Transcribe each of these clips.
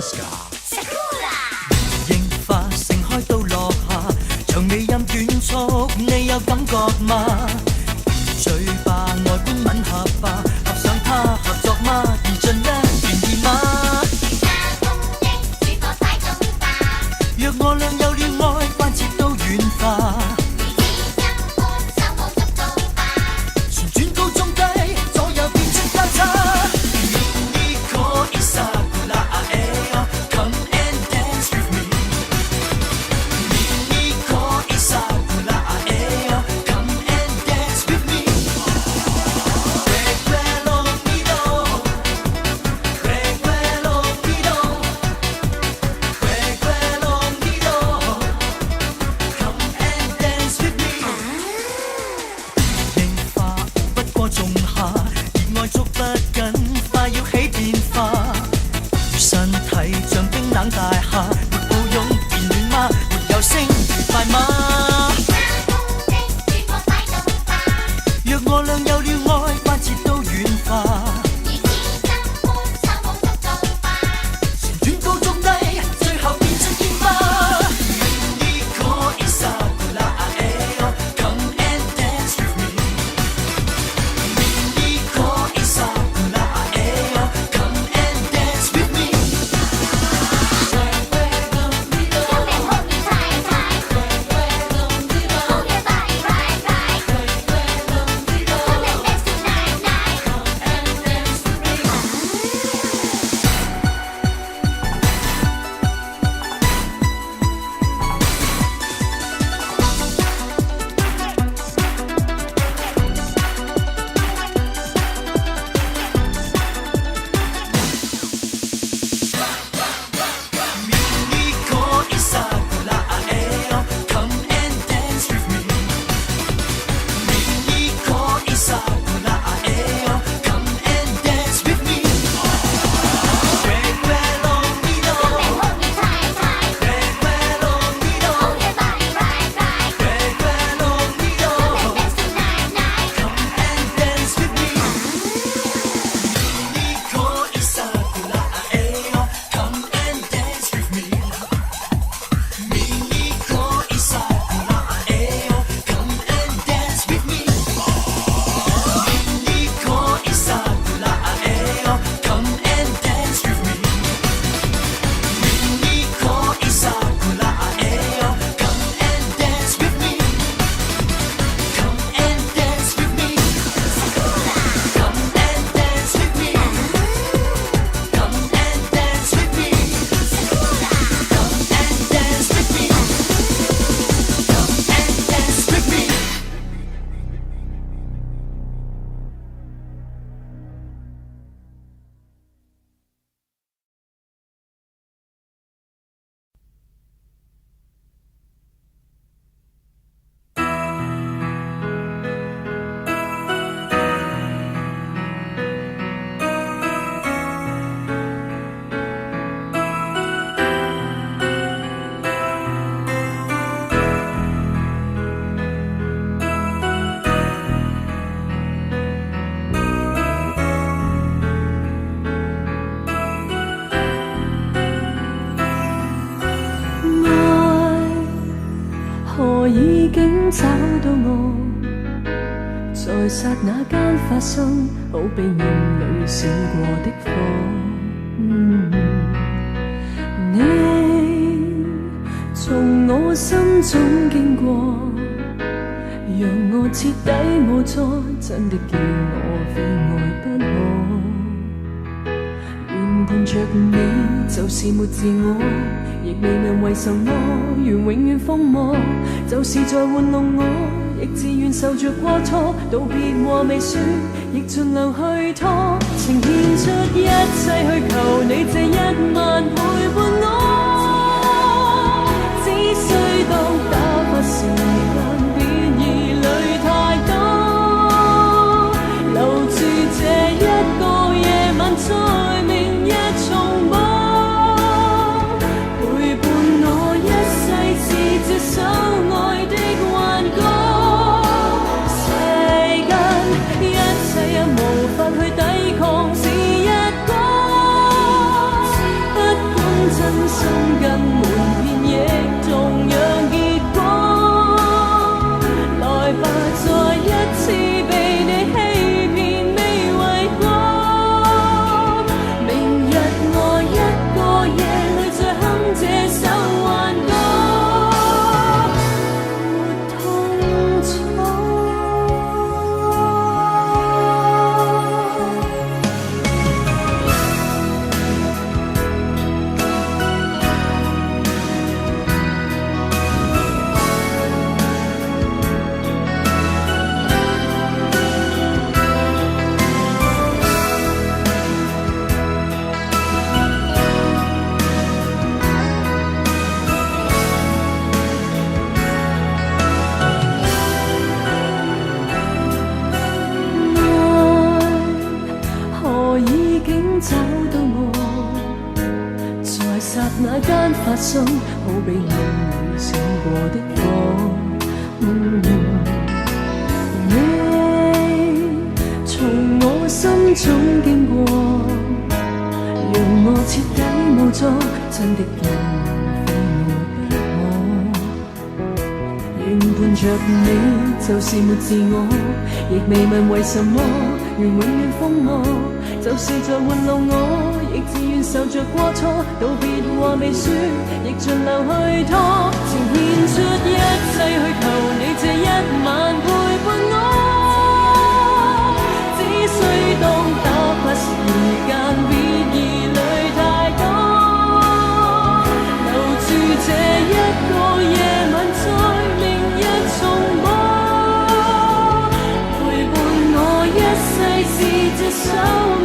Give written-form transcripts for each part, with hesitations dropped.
Siska. 櫻花盛開到落下，長尾音短促，你有感覺嗎？嘴巴外觀吻合吧，合上它合作嗎？而盡量願意嗎？若我倆有了愛，關節都軟化。旋轉高中低，左右變出交叉。Come and dance with me. Come and dance with me. Recuerdo, recuerdo, recuerdo. Come and dance with me. 櫻花不過仲夏，熱愛捉不緊，快要起變化。身體像冰冷大廈，沒抱擁變暖嗎？沒有星愉快嗎？若我倆有了愛，關節都軟化。旋轉高中低，最後變出煙花。Come and dance with me. Come and dance with me. Come and hold me tight, tight. Hold your body right, right. Come and dance tonight, night. Come and dance with me. Come and dance with me. Come and dance with me. Come and hold me tight, tight. Hold your body right, right. Come and dance tonight, night. Come and dance with me. Come and dance with me. Come and dance with me. Come and dance with me. Come and dance with me. Come and dance with me. Come and dance with me. Come and dance with me. Come and dance with me. Come and dance with me. 愛何已經找到我，在剎那間發生，好比夢裏閃過的火。你從我心中經過，讓我徹底無助，真的叫我非愛不可。願伴着你，就是沒自我，亦未能為什麼，願永遠瘋魔，就是在玩弄我，亦自願受着過錯，道別話未說，亦盡量去拖，情獻出一切去求你這一晚陪伴我，只需當打發時間，別疑慮太多，留住這一個夜晚，在明日重播，陪伴我一世是這相愛的幻覺，世間一切也無法去抵抗，是一個不竟找到我，在剎那間發生，好比暗裏閃過的火。你從我心中經過，讓我徹底無助，真的見非愛不可。仍伴着你，就是沒自我，亦未問為什麼，願永遠瘋魔，就是在玩弄我，亦自願受着過錯，道別話未說，亦盡量去拖，情獻出一切去求你這一晚陪伴我，只需當打發時間，別疑慮太多，留住這一個夜晚，在明日重播，陪伴我一世是這首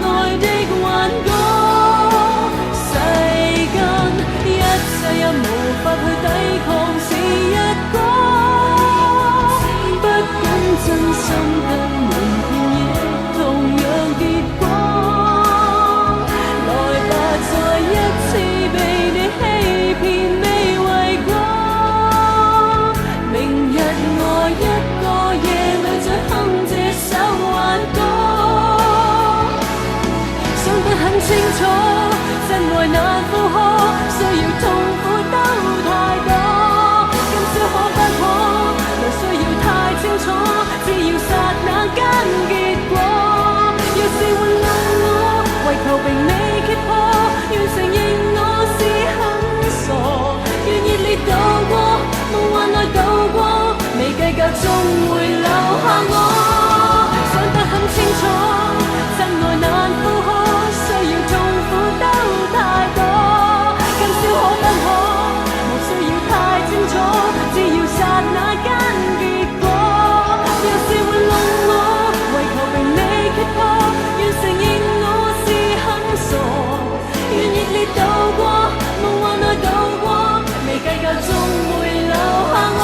愛的挽歌。世間一切也無法去抵抗時日過，不管真心跟瞞騙亦同樣結果。來吧，再一次被你欺騙，未為過。明日我一個夜裏再哼這首挽歌，想得很清楚，真愛難負荷，需要痛苦都太多。今宵可不可？無需要太清楚，只要剎那間結果。若是玩弄我，為求並未揭破，願承認我是很傻，願熱烈度過，夢幻內度過，未計較終會留下我。想得很清楚，真愛難負荷，需要痛苦都太多。今宵可不可？無需要太清楚，只要剎那間結果。若是玩弄我，為求並未揭破，願承認我是很傻，願熱烈度過，夢幻內度過，未計較終會留下我。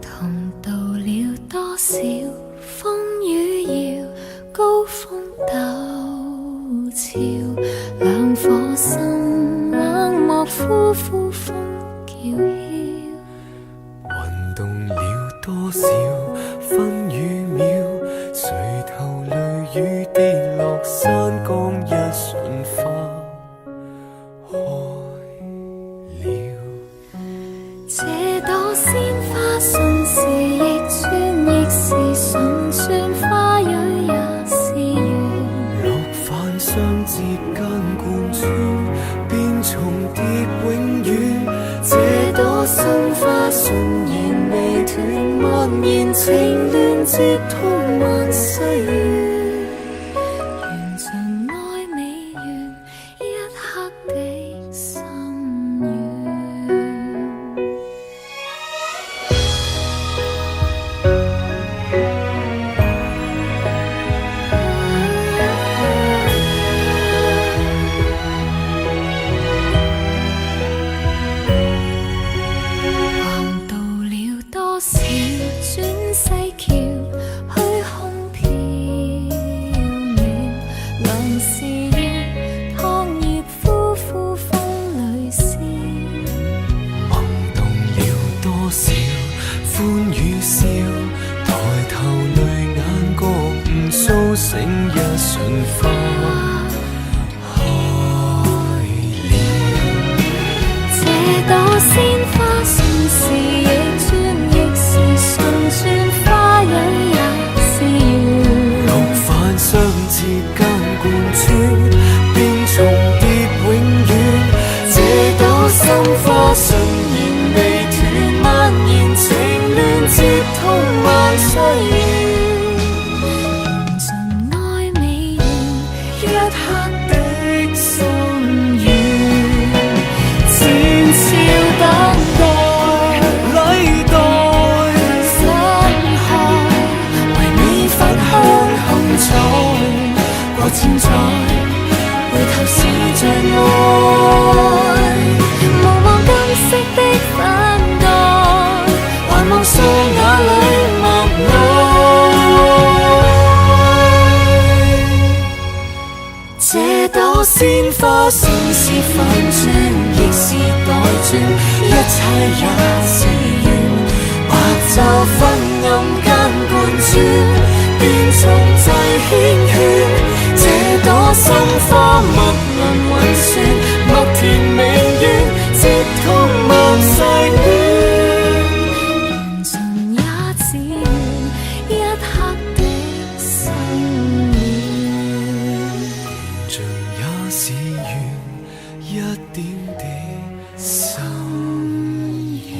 同渡了多少風雨搖，高峰陡峭，兩顆心冷漠，呼呼風叫囂。運動了多少分與秒，垂頭淚雨跌落山崗，一瞬花開了。這朵鮮花順時亦轉，亦是順轉，花蕊也是圓。落瓣相接間貫穿，便重疊永遠。這朵鮮花瞬然未斷，蔓延情亂接通萬世緣。緣盡愛未完，一刻的心願。橫渡了多少轉世橋，虛空飄鮮花算是反轉，亦是待轉，一切也是緣。白晝昏暗間貫穿，便重製繾綣。這朵心花默論運算，默填命運，接通萬世戀。緣盡也只願一刻的心戀。緣盡也是緣，一點的心願。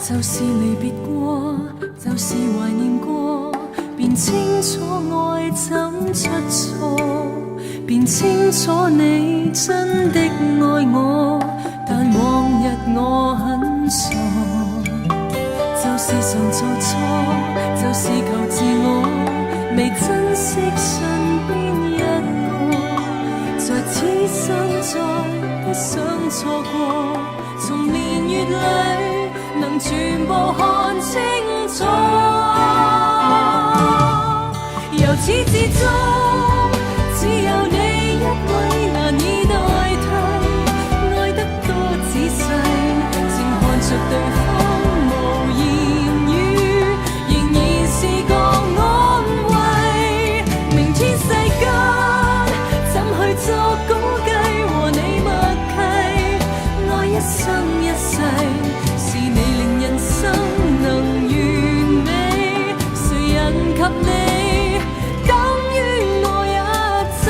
就是離別過，就是懷念過，便清楚愛怎出錯，便清楚你真的愛我，但往日我很傻。就是常做錯，就是求自我，未珍惜身邊一個，在此生再不想錯過，從年月裏能全部看清楚。由始至終，只有你一位難以代替，愛得多仔細，靜看着對方無言語，仍然是個安慰。明天世間怎去作估計和你默契，愛一生一世，是你令人生能完美，誰人及你等於我一切。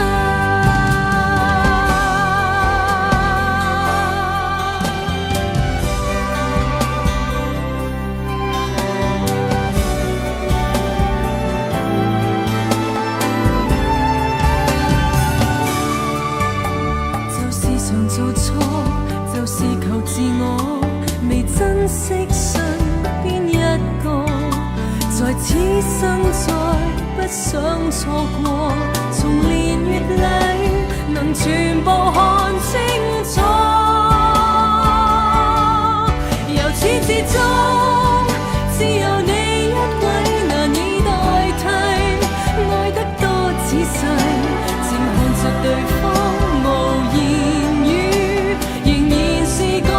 就是常做錯，就是求自我，未珍惜身邊一個，在此生再不想錯過，從年月裏能全部看清楚。由始至終，只有你一位難以代替，愛得多仔細，靜看着對方無言語，仍然是個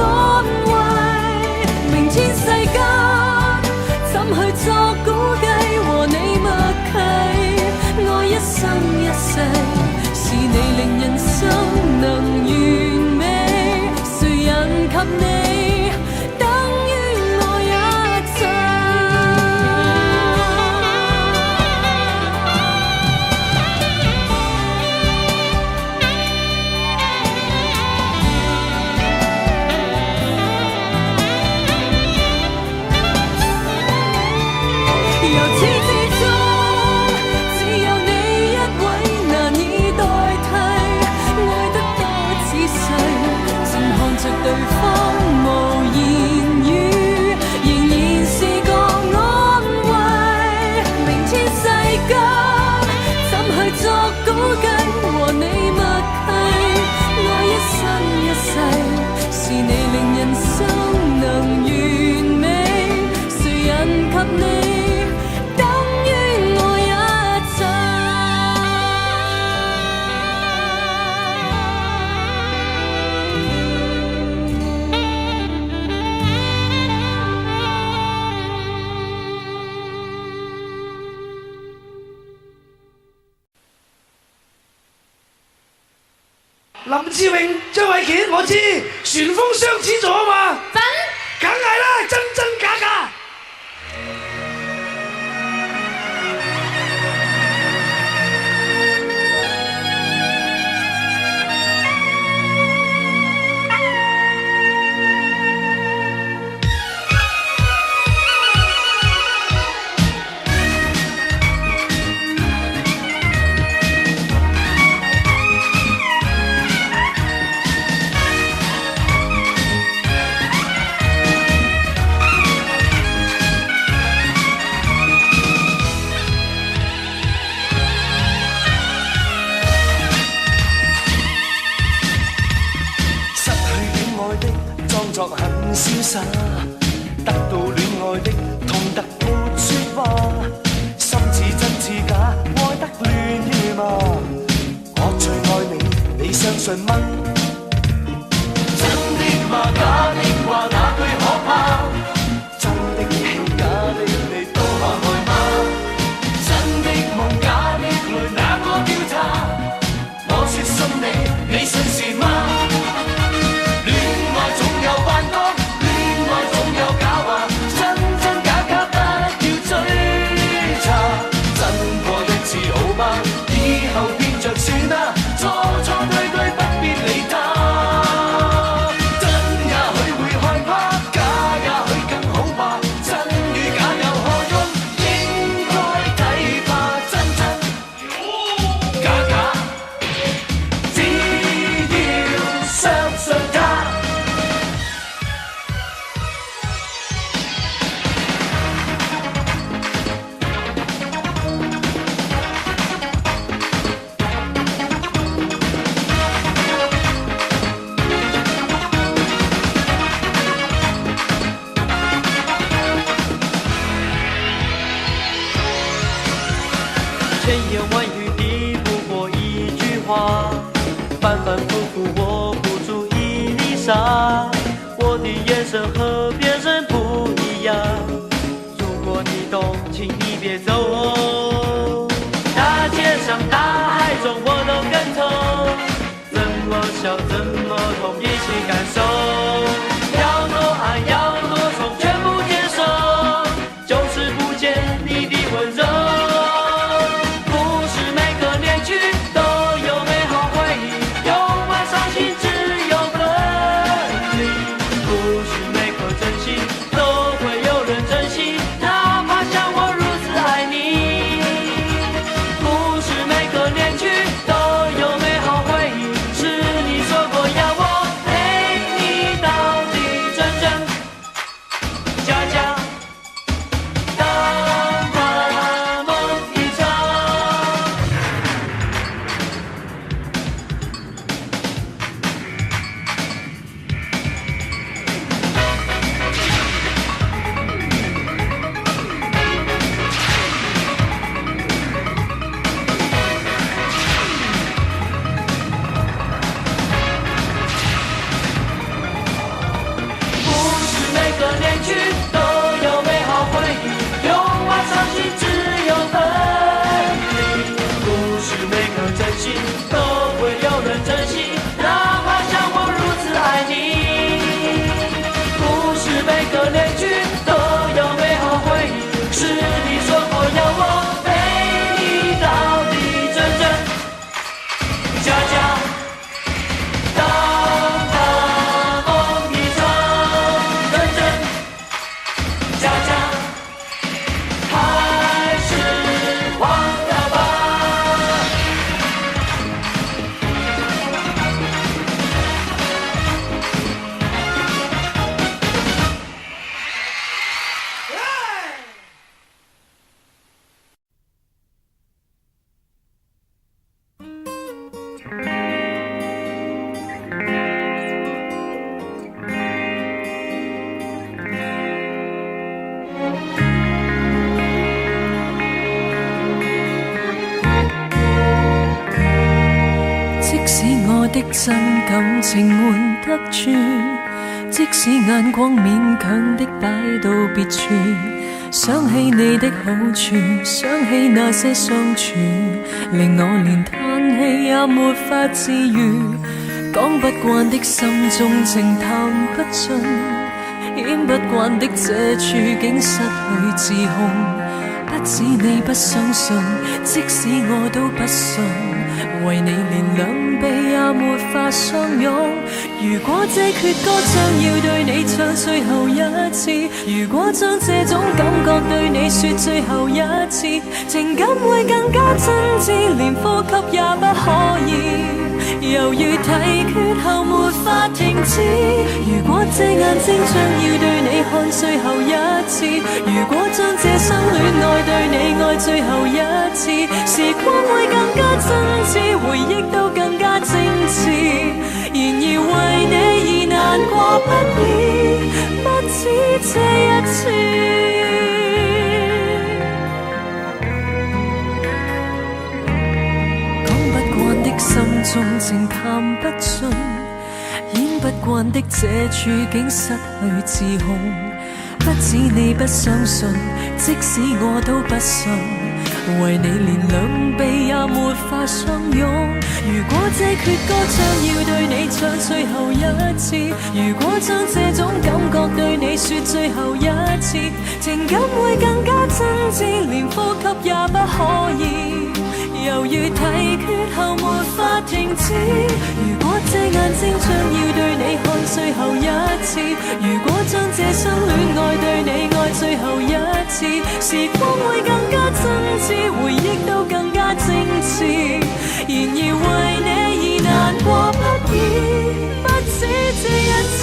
安慰。明天世間怎去作估計和你默契，愛一生一世，是你令人生能完美，誰人及你等於我一切。由始至終，只有你一位難以代替，愛得多仔細，靜看着對方無言語，仍然是個安慰。明天世間怎去作估計和你默契，愛一生一世，是你令人生能完美，誰人及你等於我一切。林志穎、張衛健，我知旋風雙子座啊嘛，真？梗係啦，真真假假。瀟灑，得到戀愛的痛得沒說話，心似真似假，愛得亂如麻。我最愛你，你相信嗎？真的嗎？假的話，哪句可怕？真的氣，假的你都可愛嗎？真的夢，假的淚，哪個叫他？我說信你，你信是嗎？戀愛總有幻覺，戀愛總有假話，真真假假不要追查。真過一次好嗎？以後變着算啦，錯錯對對不必理他。真也許會害怕，假也許更好吧。真與假有何用？應該睇怕真真假假，只要相信他。千言萬語抵不過一句話，反反复复握不住一粒沙。我的眼神和別人不一樣，如果你懂，請你別走。大街上大海中我都跟從，怎麼笑怎麼痛一起感受，要多愛要多寵全部接受，就是不見你的溫柔。不是每個戀曲都有美好回憶，有晚傷心只有分離。不是每顆真心都會有人珍惜，哪怕像我如此愛你。不是每個戀曲都有美好回憶，是你說過要我陪你到底，真真假假，當大夢一場。不是每個戀曲都有美好回憶，有晚傷心只有分離。不是每顆真心都會有人珍惜，哪怕像我如此愛你。不是每個戀曲都有美好回憶，是你說過要我陪你到底，真真假假，當大夢一場，真真假假，還是忘了吧。即使我的真感情瞞得住，即使眼光勉強的擺到別處，想起你的好處，想起那些相處，令我連嘆氣也沒法自愈。講不慣的心中情談不盡，顯不慣的這處境失去自控。不止你不相信，即使我都不信，為你連兩臂也沒法相擁。如果這闕歌將要對你唱最後一次，如果將這種感覺對你說最後一次，情感會更加真摯，連呼吸也不可以。猶如提決後沒法停止。如果這眼睛將要對你看最後一次，如果將這生戀愛對你愛最後一次，時光會更加真摯，回憶都更加精緻。然而為你而難過不已，不情談不盡，演不慣的這處境失去自控。不止你不相信，即使我都不信，為你連兩臂也沒法相擁。如果這闕歌將要對你唱最後一次，如果將這種感覺對你說最後一次，情感會更加真摯，連呼吸也不可以。猶如提決後沒法停止。如果這眼睛將要對你看最後一次，如果將這生戀愛對你愛最後一次，時光會更加真摯，回憶都更加精緻。然而為你而難過不已，不止這一次。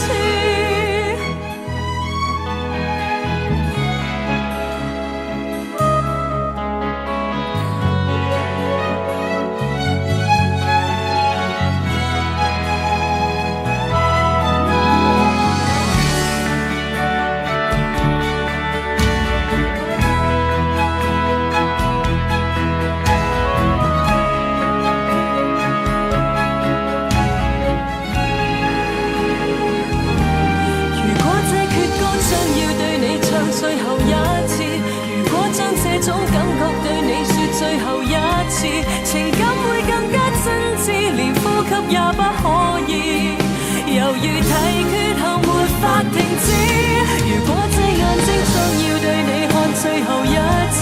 如果這闕歌將要對你唱最後一次，如果將這種感覺對你說最後一次，情感會更加真摯，連呼吸也不可以。猶如提決後沒法停止。如果這眼睛將要對你看最後一次，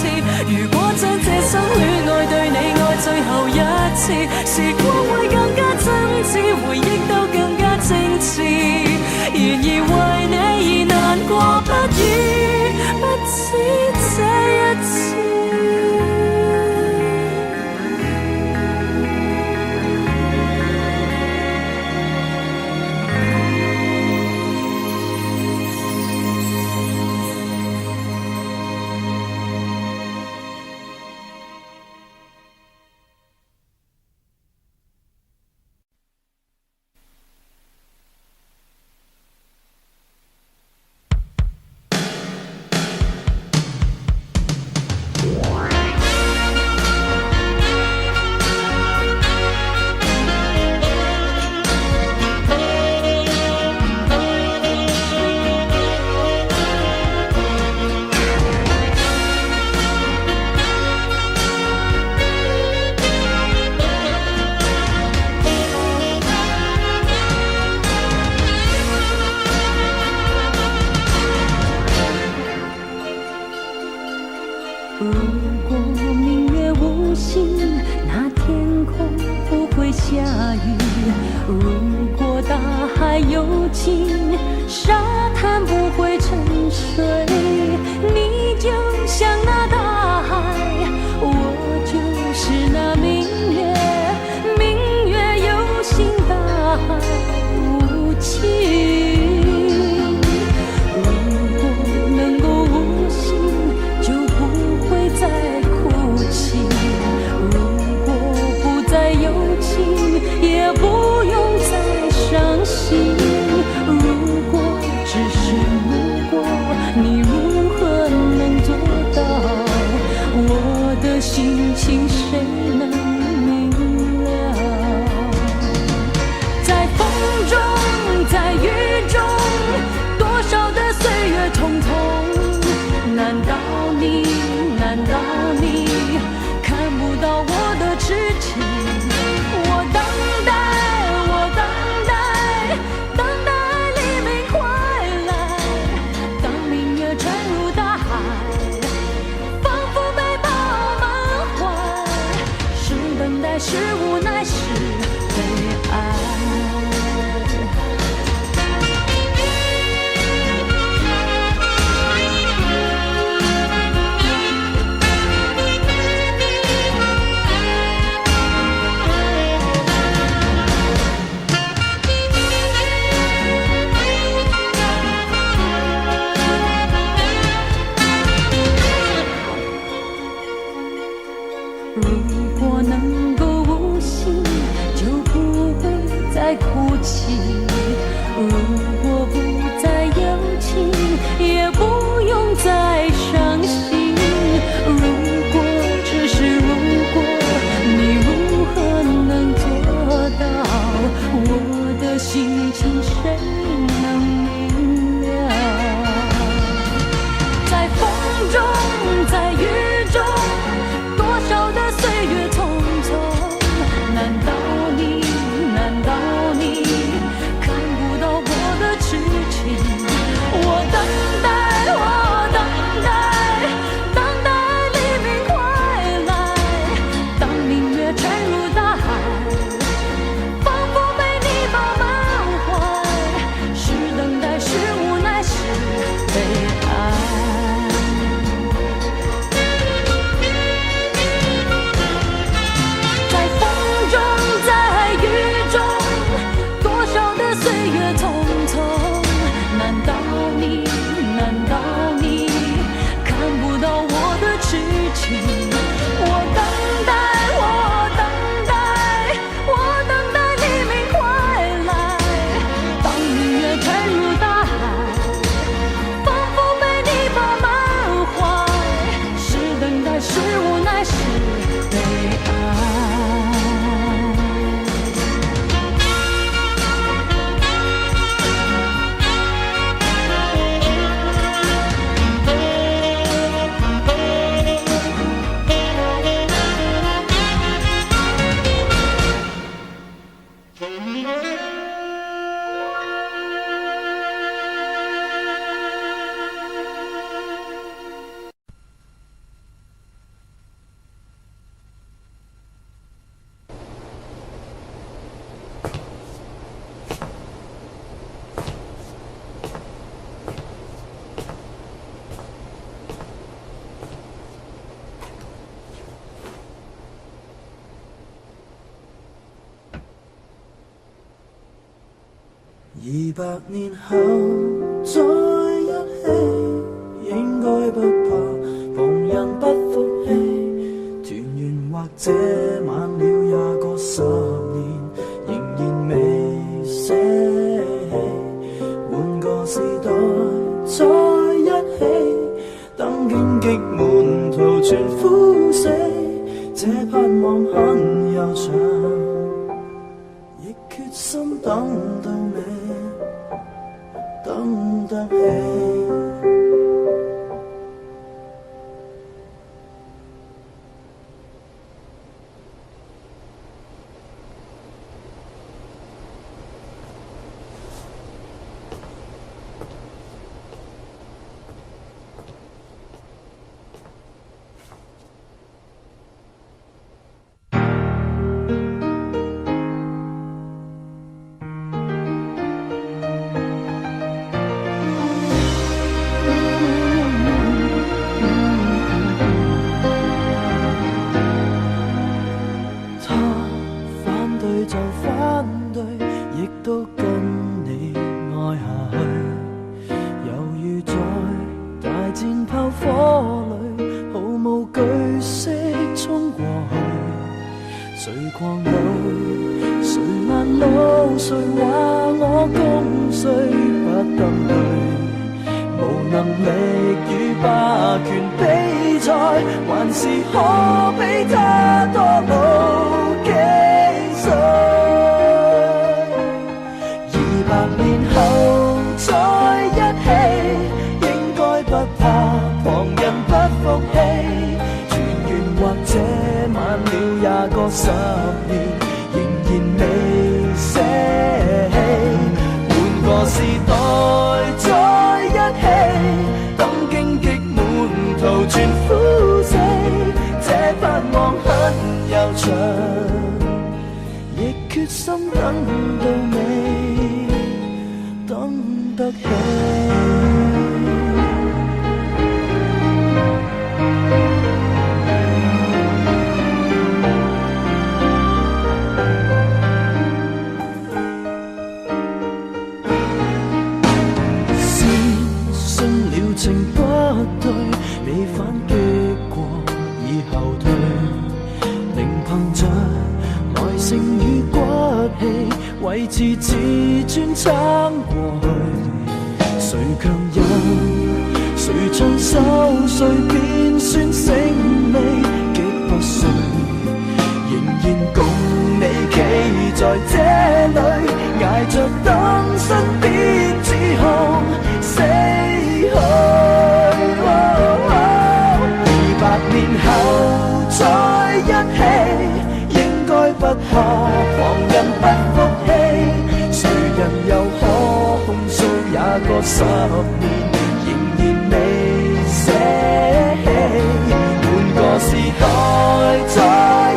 如果將這生戀愛對你愛最後一次，時光會更加真摯，回憶都更加精緻。然而為你而難過不已，不止這一次。如果明月無心，那天空不會下雨；如果大海有情，沙灘不會沉睡。你就像那大海，我就是那明月，明月有心，大海無情。如果能夠無心，就不會再哭泣；如果不再有情，也不用再傷心。如果只200年後再一起，應該不怕旁人不服氣。團圓或者晚了也過10年，仍然未捨棄。換個時代再一起，等荊棘滿途全枯死，這盼望很悠長，亦決心等到尾，等得起。他反對就反對，亦都跟你愛下去。猶如在大戰炮火裏，毫無懼色衝過去。誰狂怒，誰攔路，誰話我功衰不登對。無能力與霸權比賽，還是可比他多老幾歲。200年後再一起，應該不怕旁人不服氣。團圓或者晚了也過10年，仍然未捨棄。換個時代再一起，等荊棘滿途全枯死，這盼望很悠長，亦決心等到尾，等得起。先信了情不對，未反擊過已後退，寧憑着耐性與骨氣，維持自尊撐過去。誰強忍，誰長壽，誰便算勝利，極不衰。仍然共你企在這裏，捱着等身邊指控死去。200年後再一起，應該不怕旁人不服氣。誰人又可控訴也過10年，仍然未捨棄。換個時代再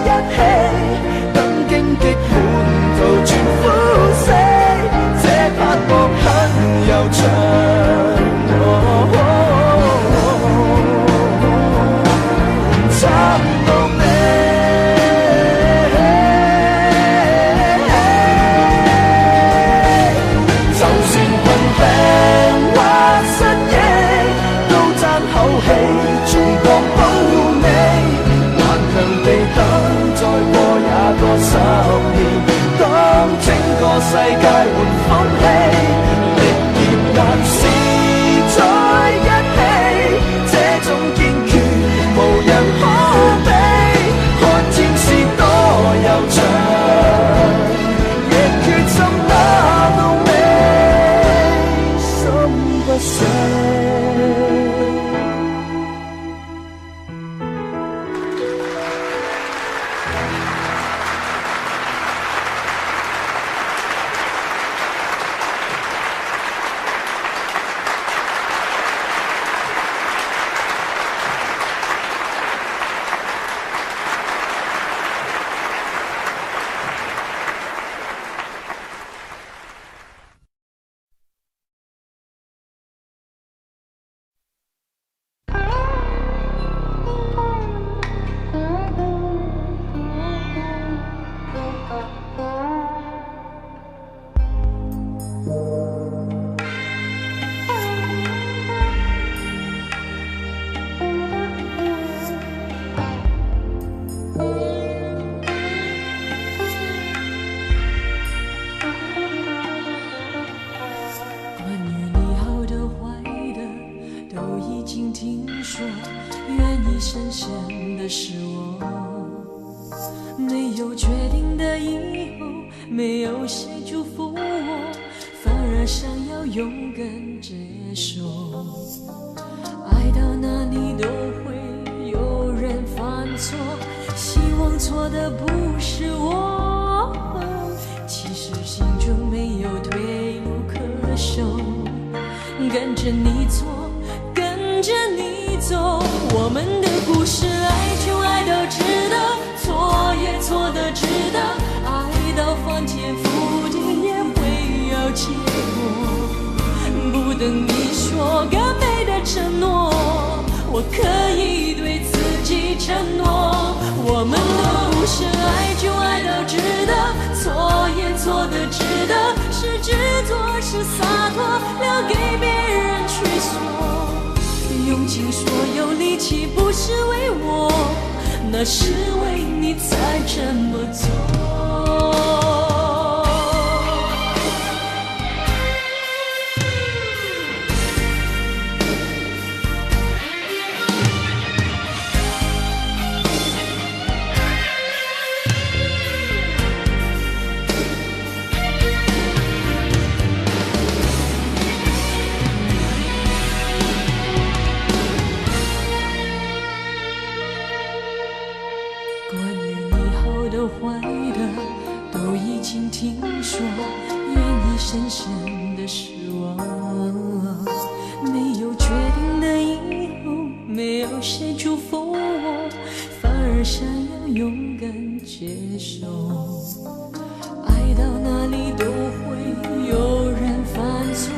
一起，等荊棘滿途全枯死，這盼望很悠長。撐到尾。就算困病或失憶，都爭口氣，從旁保護你。頑強地等，再過也過10年，當整個世界換風氣，力竭還是在一起，這種堅決無人可比。看戰事多悠長，亦決心打到尾，心不死。說，願意深深的是我。沒有確定的以後，沒有誰祝福我，反而想要勇敢接受。愛到哪裡都會有人犯錯，希望錯的不是我。其實心中沒有退路可守，跟着你錯，跟着你走。我們的故事，愛就愛到值得，錯也錯得值得，愛到翻天覆地也會有結果。不等你說更美的承諾，我可以對自己承諾。我們的故事，愛就愛到值得，錯也錯得值得，是執著是灑脫，留給別人去說。用盡所有力氣，不是為我，那是為你才這麼做。關於你好的壞的都已經聽說，願意深深的失望。沒有確定的以後，沒有誰祝福我，反而想要勇敢接受。愛到哪裡都會有人犯錯，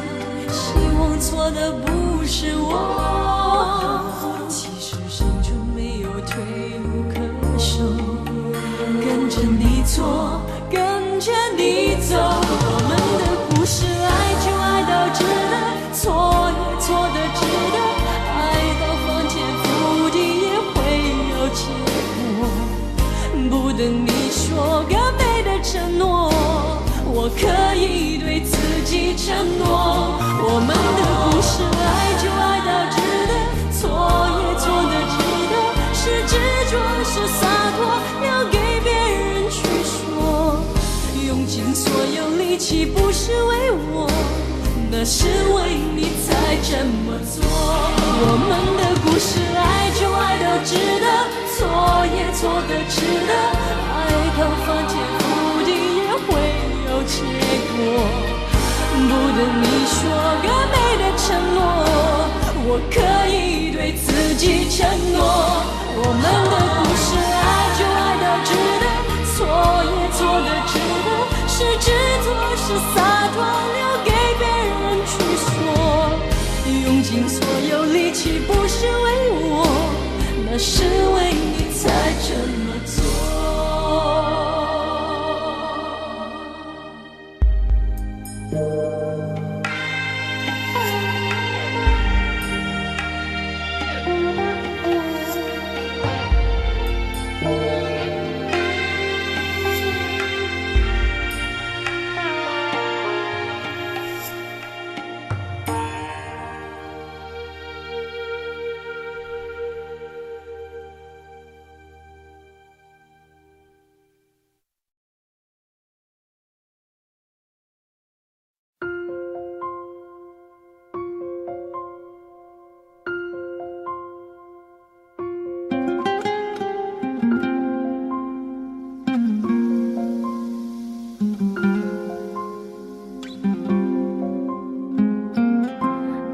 希望錯的不是我。其實心中沒有退路可守，跟着你錯，跟着你走。我們的故事，愛就愛到值得，錯也錯得值得，愛到翻天覆地也會有結果。不等你說更美的承諾，我可以對自己承諾。我們的故事，愛就愛到值得，錯也錯得值得，是執著是灑脫，留給別人去說。用盡所有力氣，不是為我，那是為你才這麼做。我們的故事，愛就愛到值得，錯也錯得值得，愛到翻天覆地也會有結果。不等你說更美的承諾，我可以對自己承諾。我們的故事，愛就愛到值得，錯也錯得值得，是執著是灑脫，留給別人去說。用盡所有力氣，不是為我，那是為你才這麼做。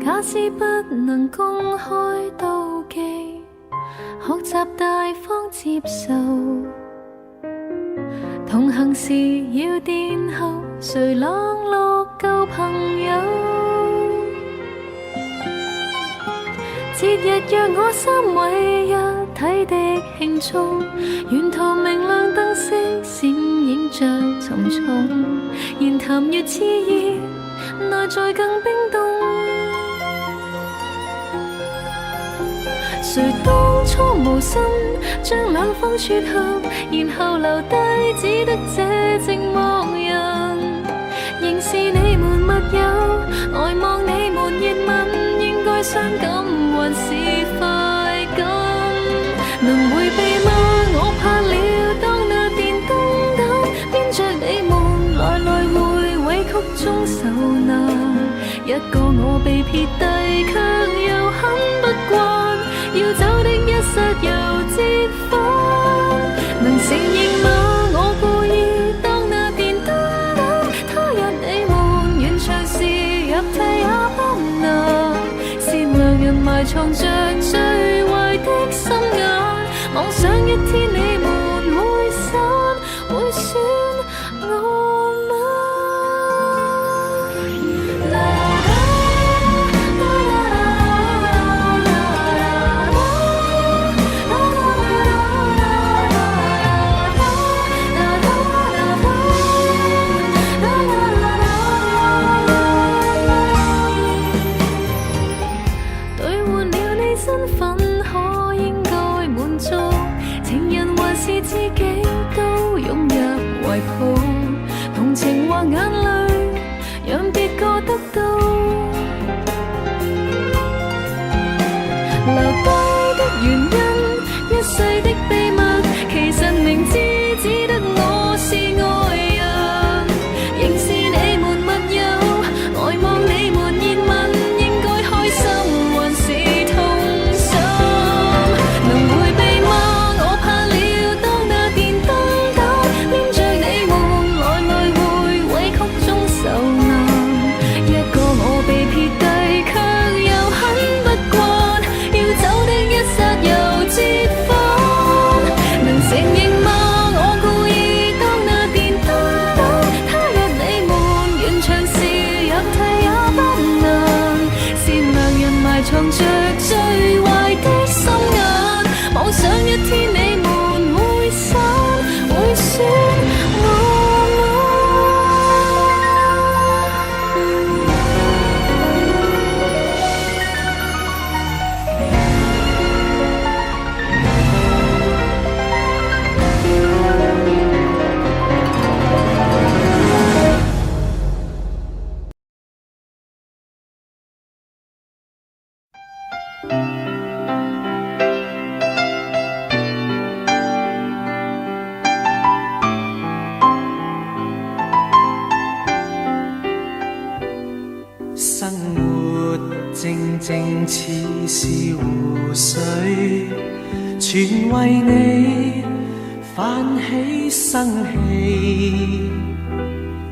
假使不能公開妒忌，學習大方接受。同行時要殿後，誰冷落舊朋友？節日若我三位一體的慶祝，沿途明亮燈飾閃映着重重，言談越熾熱，內在更冰凍。誰當初無心將兩方撮合，然後留低只得這寂寞人。仍是你們密友，呆望你們熱吻，應該傷感還是快感。能迴避嗎？我怕了，當那電燈膽，編著你們來來回委曲中受難。一個我被撇低，卻又很不慣，要走的一剎又折返。能承認嗎？我故意當那電燈膽，他日你們完場時入替也不難。善良人埋藏着最壞的心眼，妄想一天你們會散，會算我嗎？啦啦啦啦啦啦。兌換了你身份，可應該滿足？情人還是知己，都擁入懷抱，同情或眼淚，讓別個得到。留低的原因，一世的秘密，其實明知只得我是愛人，仍是你們密友，呆望你們熱吻，應該開心還是痛心？能迴避嗎？我怕了，當那電燈膽，黏着你們來來回委曲中受難。一個我被撇低，卻又很不慣，要走的一剎又折返。能承認嗎？我故意當那電燈膽，他日你們完場時入替也不難。善良人埋藏着最壞的心眼，妄想一天你們會散，會算我嗎？生活靜靜似是湖水，全為你泛起生氣，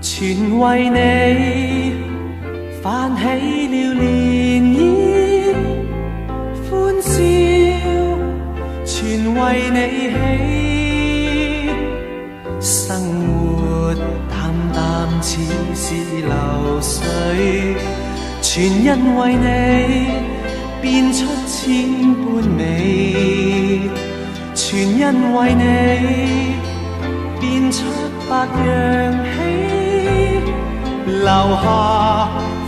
全為你泛起了漣漪，歡笑全為你起。生活淡淡似是流水，全因為你變出千般美，全因為你變出百樣喜，留下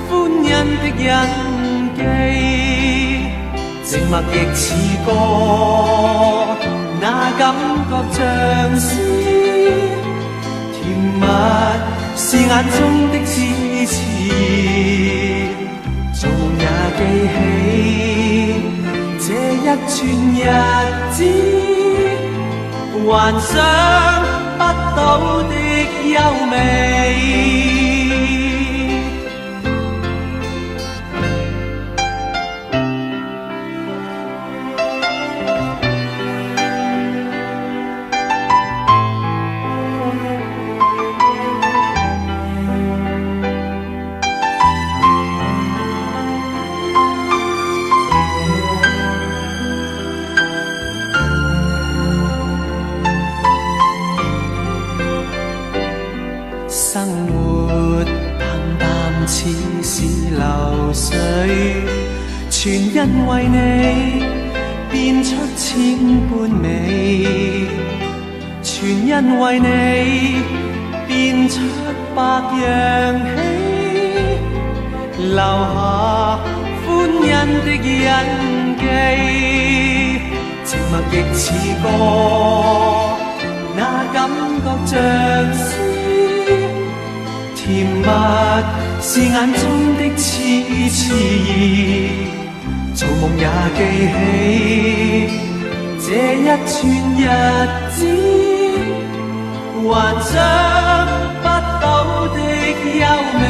歡欣的印記。靜默亦似歌，那感覺像詩，甜蜜是眼中的痴痴，做夢也記起這一串日子，幻想不到的優美。生活淡淡似是流水，全因為你變出千般美，全因為你變出百樣喜，留下歡欣的印記。靜默亦似歌，那感覺像詩。甜蜜是眼中的痴痴意，做夢夢也記起這一串日子，還想不到的優美。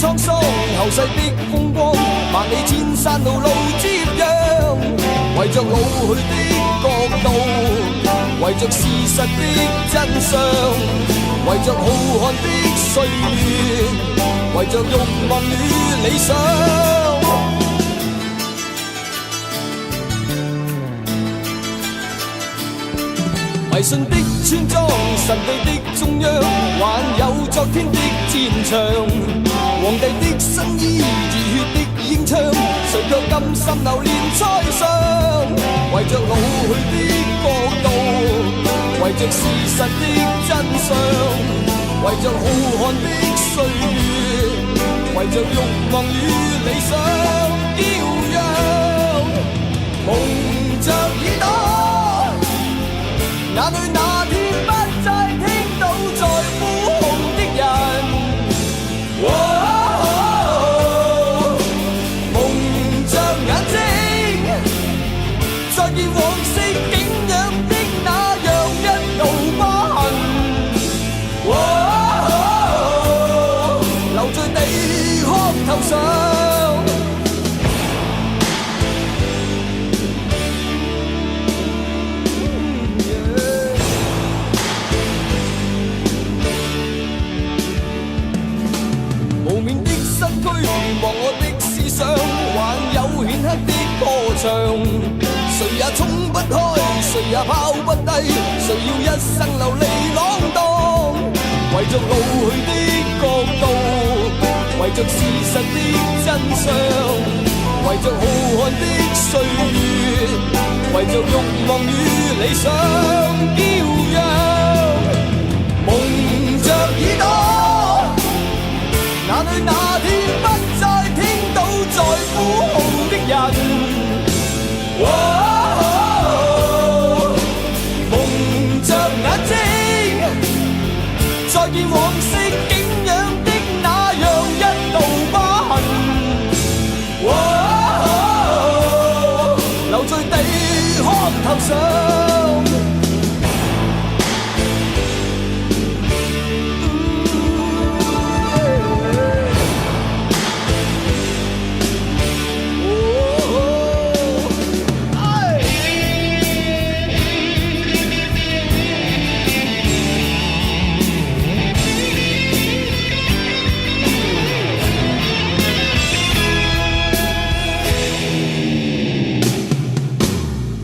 滄桑，後世的風光，萬里千山路路接壤。為着老去的國度，為着事實的真相，為着浩瀚的歲月，為着慾望與理想。迷信的村莊，神秘的中央，還有昨天的戰場。皇帝的新衣，熱血的英槍，誰卻甘心留戀猜想？為着老去的國度，為着事實的真相，為着浩瀚的歲月，為着慾望與理想，驕陽，蒙着耳朵。哪裏哪天不再聽到在呼號的人？哦，蒙着眼睛，再見往昔景仰的那樣一道疤痕。哦，留在你殼頭上。無眠的身軀，忘我的思想，還有顯赫的歌唱。誰也衝不開，誰也拋不低，誰要一生流離浪蕩？為着老去的國度，為着事實的真相，為着浩瀚的歲月，為着慾望與理想，驕陽，蒙着耳朵。哪裏哪天不再聽到在呼號的人？哦，蒙着眼睛，再見往昔景仰的那樣一道疤痕。哦，留在地殼頭上。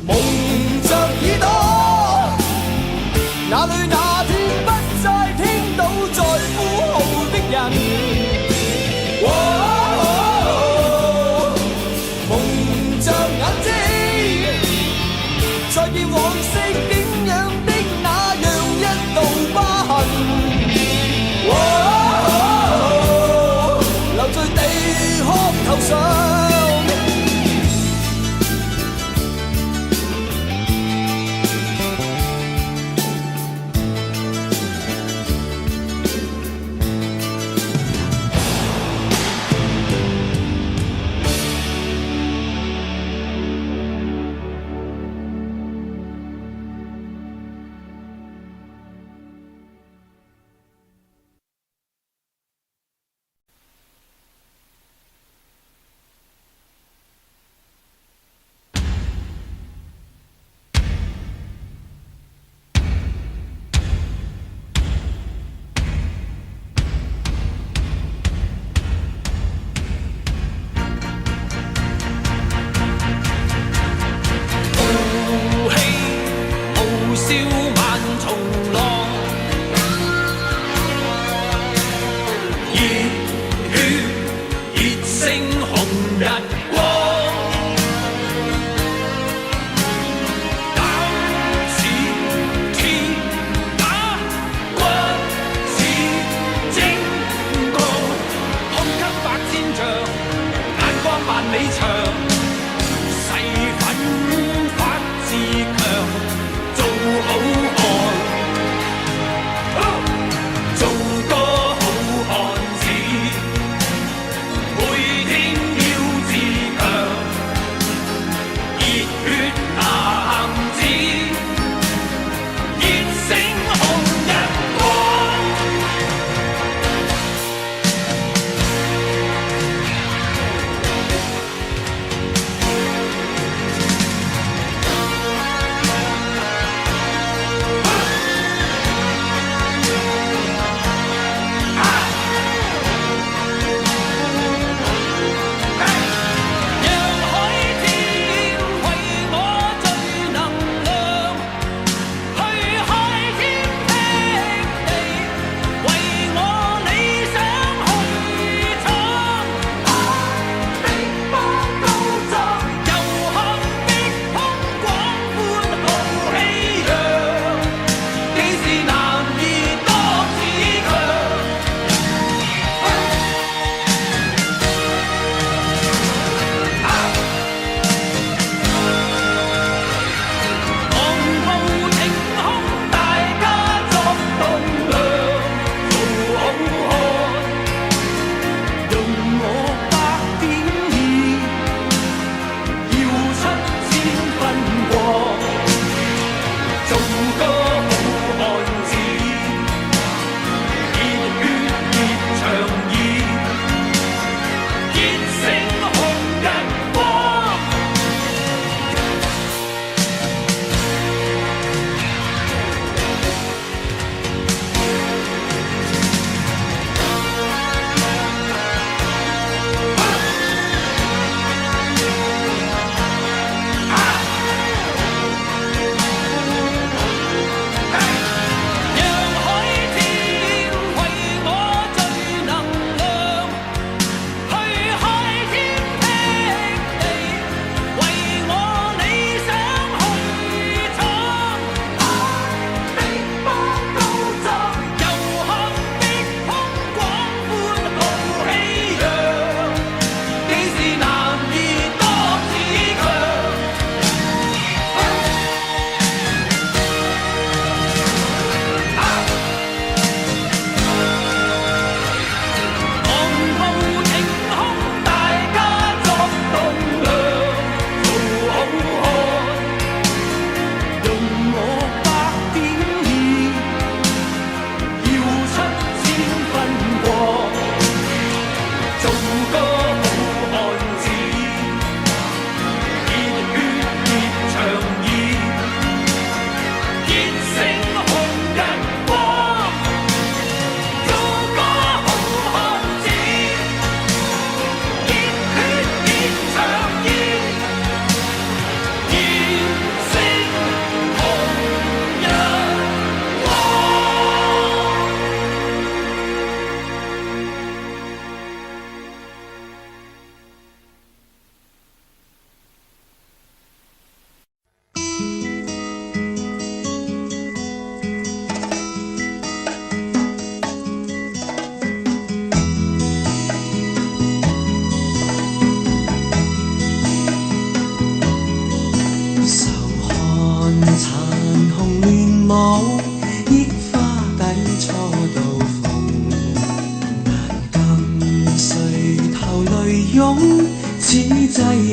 蒙着耳朵，哪裏哪天不再聽到在呼號的人？哦，蒙着眼睛，再見往昔景仰的那樣一道疤痕。哦，留在地殼頭上。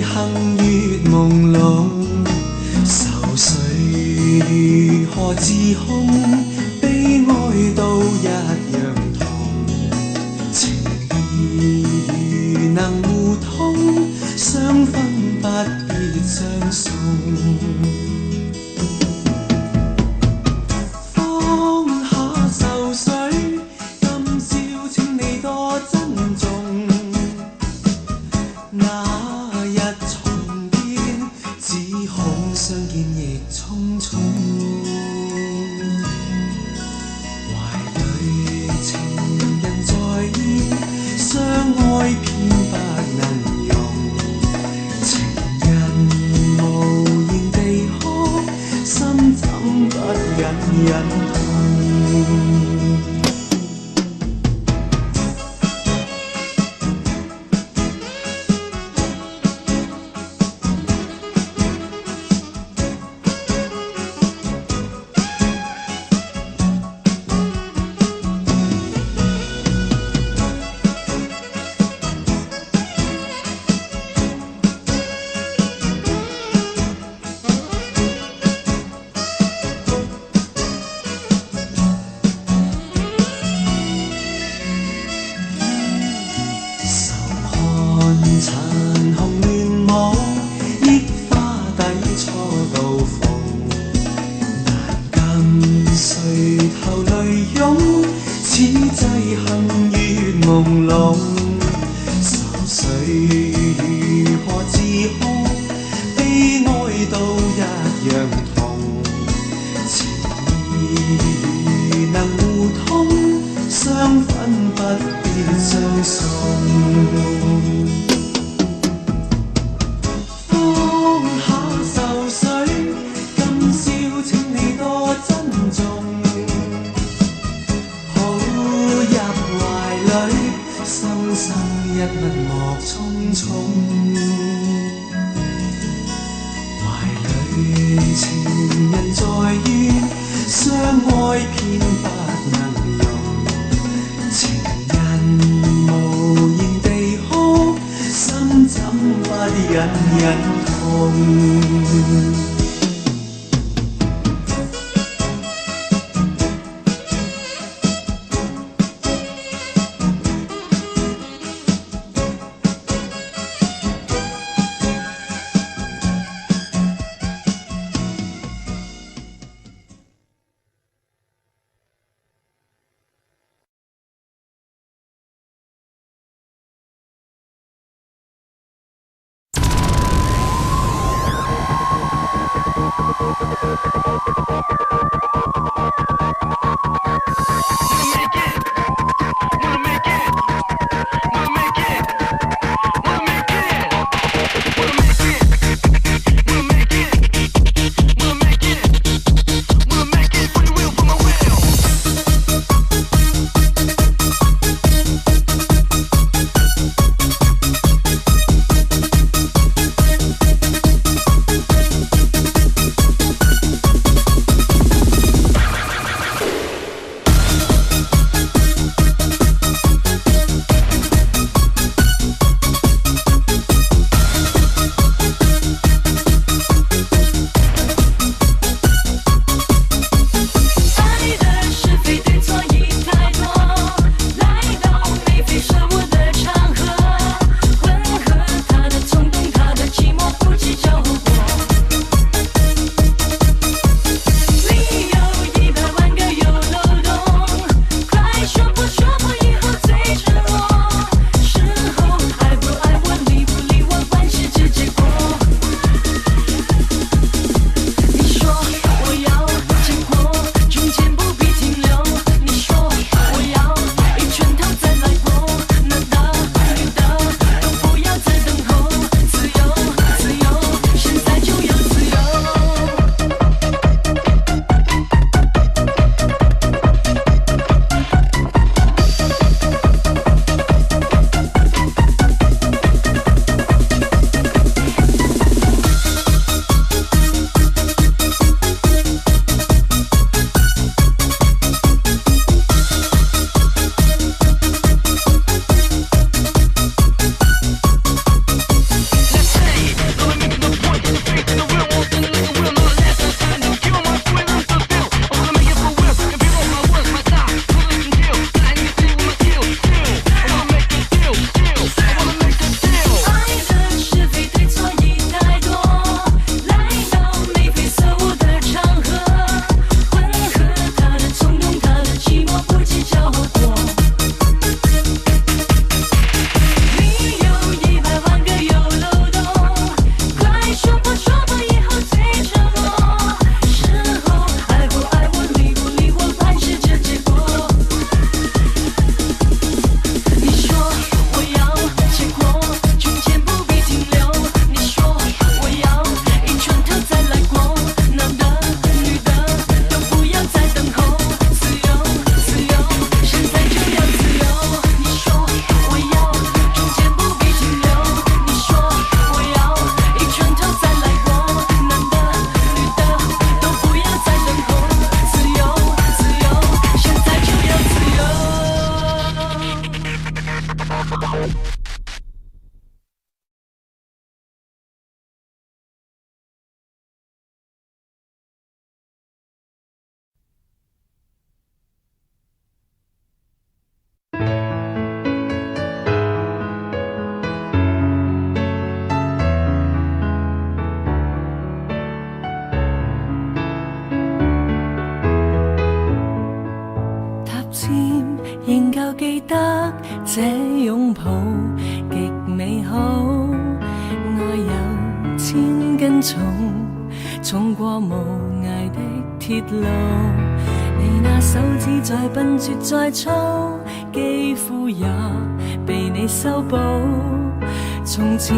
幸越朦朧，愁緒如何自控？悲哀都一樣痛。情義如能互通，相分不必相送。放下愁緒，今宵請你多珍重。那日重見，只恐相見亦匆匆。懷裏情人在現，相愛偏不能容。情人無言地哭，心怎不隱隱痛？愁看殘紅亂舞，憶花底初到逢。難禁垂頭淚湧，此際幸月朦朧。愁緒如何自控？悲哀都一樣痛。情義如能互通，相分不必相送。放下愁緒，今宵請你多珍重。抱入懷裏，深深一吻莫匆匆。懷裏情人在願，相愛偏不能容。情人無言地哭，心怎不隱隱痛？塔尖仍舊記得這擁抱極美好，愛有千斤重，重過無涯的鐵路。你那手指再笨拙再粗，肌膚也被你修補。從前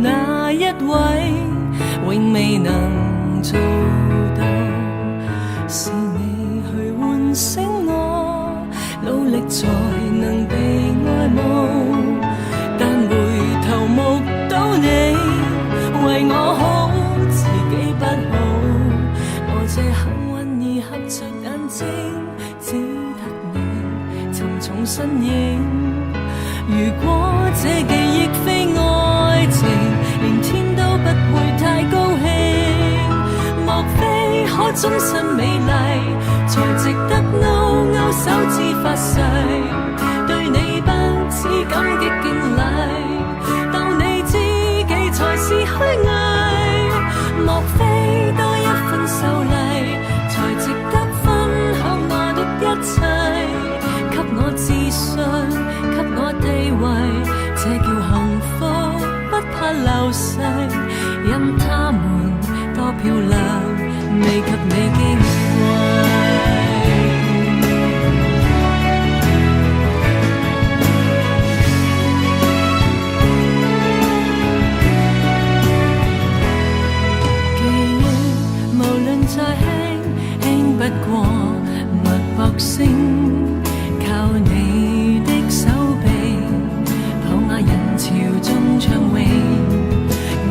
那一位，永未能做到，是你去喚醒我，努力才能被愛慕。但回頭目睹你為我好，自己不好。我這幸運兒合着眼睛，只得你沉重身影。如果這記憶非愛情，連天都不會太高興。莫非可終身美麗，才值得勾勾手指發誓，對你不止感激敬禮，當你知己才是虛偽。莫非多一份秀麗，才值得分享我的一切？給我自信，給我地位，這叫幸福，不怕流逝。任他們多漂亮，未及你矜貴。記憶無論再輕，輕不過脈搏聲，靠你的手臂，抱那人潮中暢泳。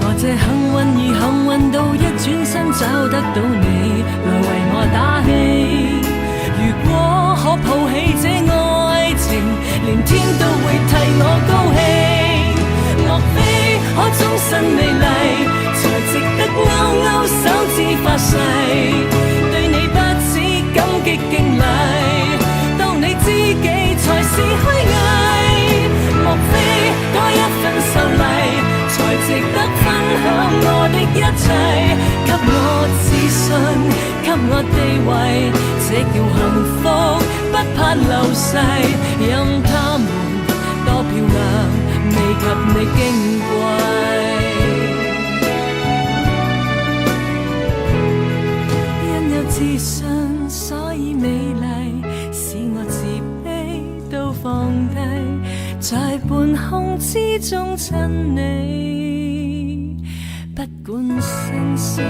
我這幸運兒幸運到一轉身找得到你，來為我打氣。如果可抱起這愛情，連天都會替我高興。莫非可終身美麗，才值得勾勾手指發誓，對你不止感激敬禮，當你知己才是虛偽。莫非多一份秀麗，才值得分享我的一切？給我自信，給我地位，這叫幸福，不怕流逝。任他們多漂亮，未及你矜貴。因有自信，所以美麗，使我自卑都放低，在半空之中親你，不管身世。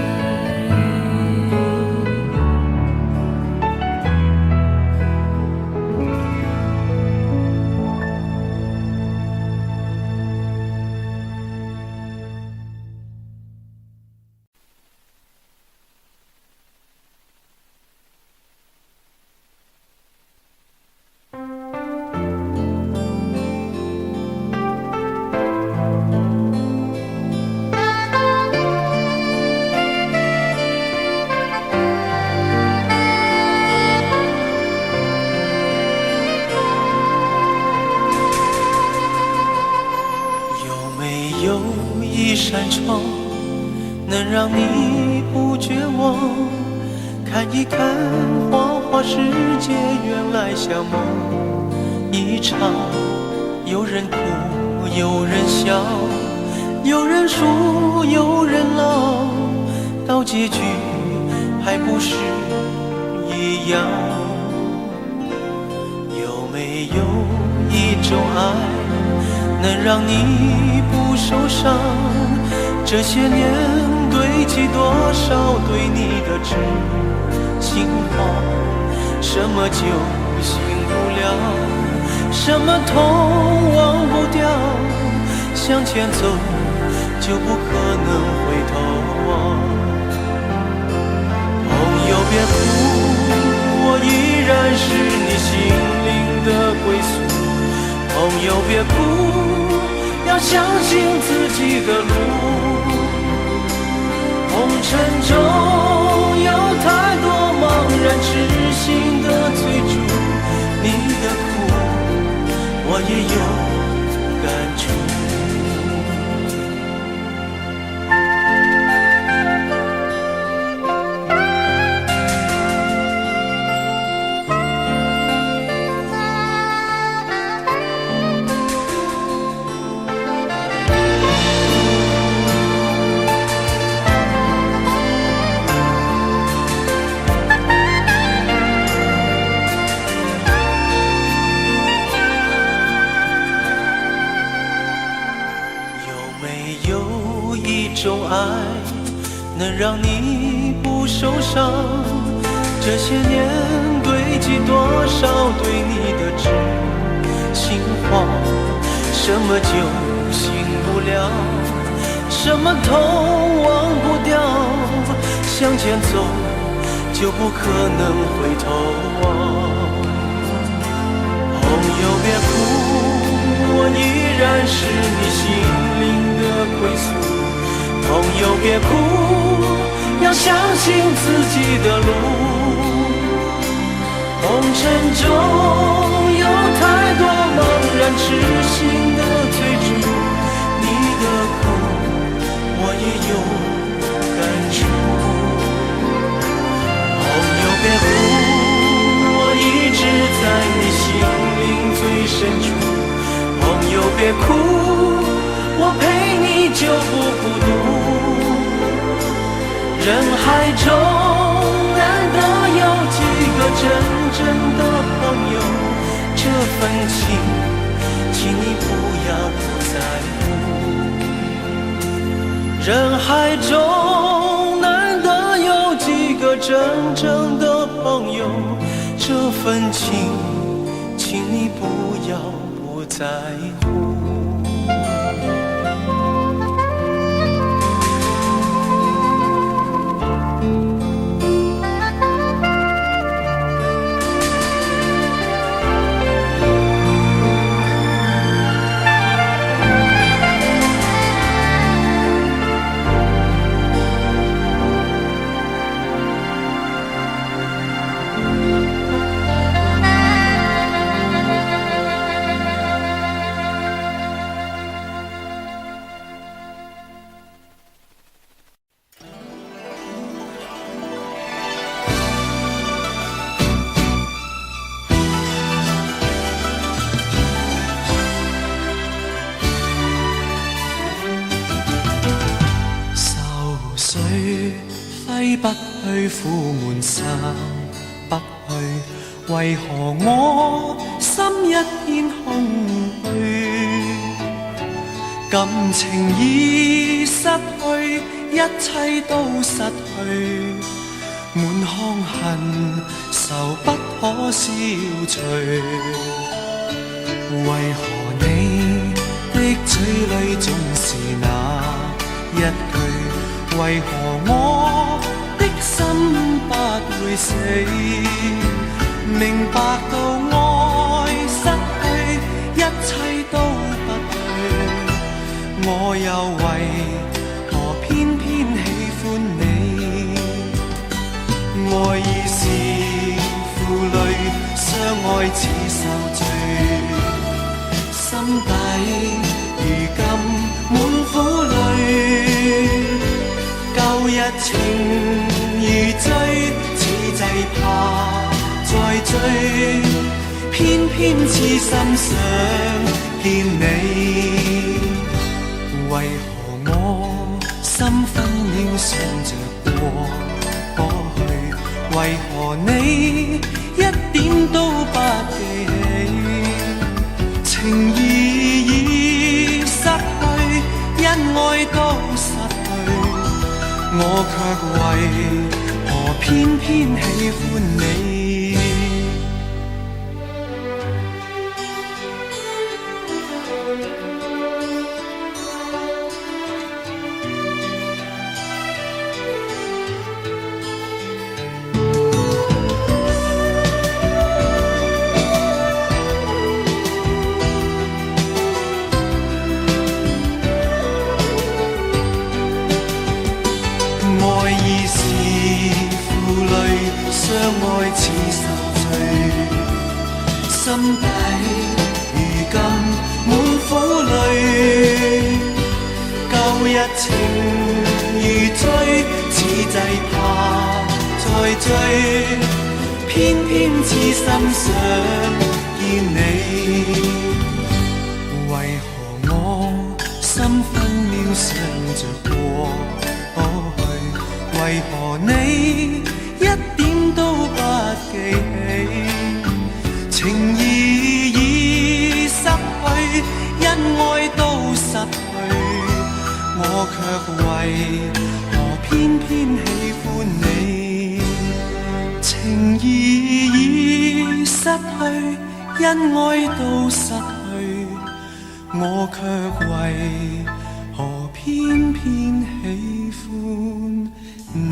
有没有一扇窗，能讓你不絕望？看一看花花世界，原來像夢一場。有人哭，有人笑，有人輸，有人老，到結局還不是一樣？有沒有一種愛，能讓你不受傷？這些年堆積多少對你的痴情話，什麼酒醒不了，什麼痛忘不掉，向前走就不可能回頭望。朋友別哭，我依然是你心靈的歸宿。朋朋友別哭，要相信自己的路。紅塵中有太多茫然痴心的追逐，你的苦我也有感觸。種愛能讓你不受傷？這些年堆積多少對你的痴心話，什麼酒醒不了，什麼痛忘不掉，向前走就不可能回頭望。朋友別哭，我依然是你心靈的歸宿。朋友別哭，要相信自己的路。紅塵中有太多茫然痴心的追逐，你的苦我也有感觸。朋友別哭，我一直在你心靈最深處。朋友別哭，我陪你就不孤獨。人海中難得有幾個真正的朋友，這份情，請你不要不在乎。人海中難得有幾個真正的朋友，這份情，請你不要不在乎。揮不去，苦悶散不去，為何我心一片空虛？感情已失去，一切都失去，滿腔恨愁不可消除。為何你的嘴裏總是那一句？為何我的心不會死？明白到愛失去，一切都不對，我又為何偏偏喜歡你？愛已是負累，相愛似受罪，心底如今滿苦淚。舊日情如醉，此際怕再追，偏偏痴心想見你。為何我心分秒想着過去？為何你一點都不記起？情義已失去，恩愛都失去，我卻為何偏偏喜歡你？情如醉，此際怕再追，偏偏痴心想見你。為何我心分秒想着過去？為何你一點都不記起？情義已失去，恩愛都失去，我卻為何偏偏喜歡你？情義已失去，恩愛都失去，我卻為何偏偏喜歡你？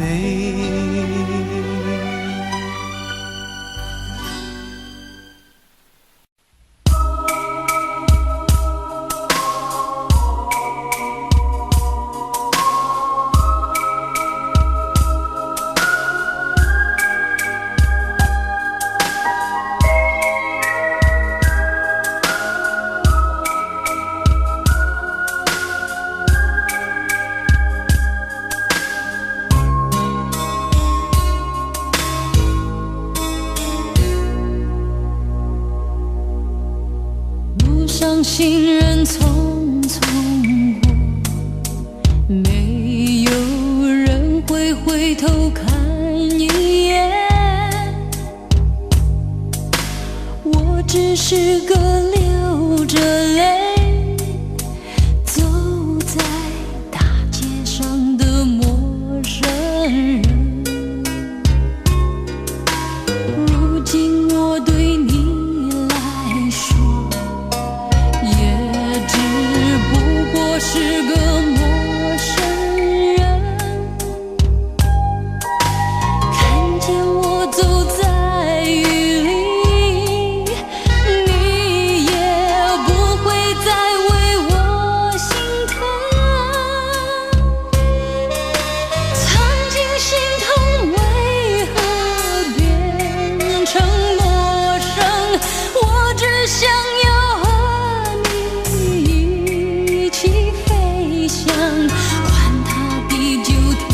路上行人匆匆過，沒有人會回頭看一眼。我只是個流着淚走在大街上的陌生人。如今我對你來說，也只不過是個陌生人。看見我走在雨裡，你也不會再為我心疼。曾經心疼，為何變成陌生？我只想要和你一起飛翔，管它地久天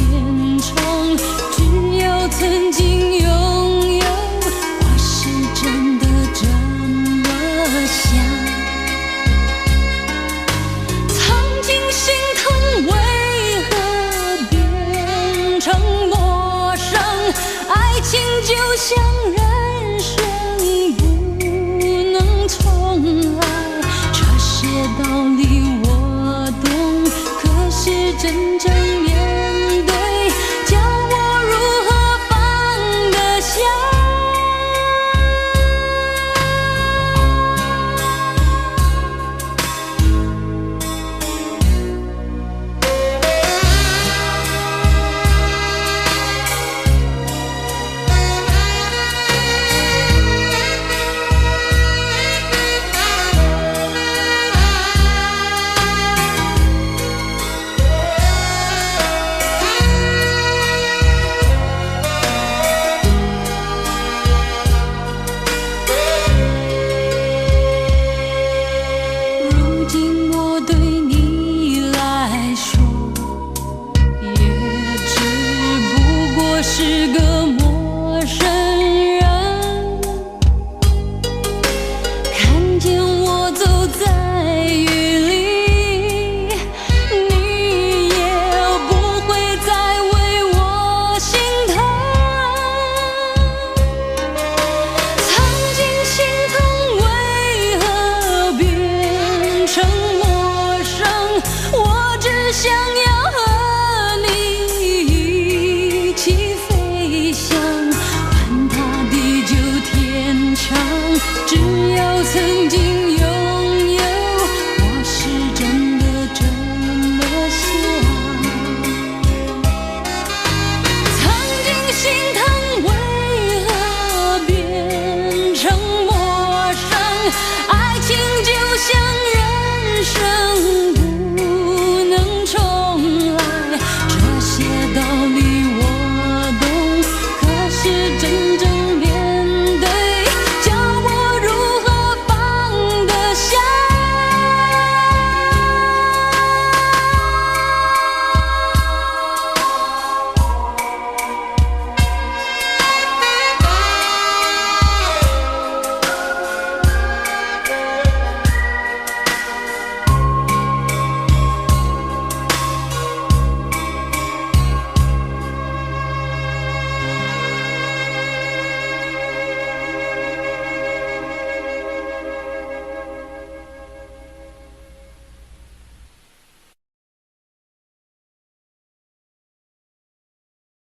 長，只要曾經擁有，我是真的這麼想。曾經心疼，為何變成陌生？愛情就像人生，不能重來。這些道理我懂，可是真正。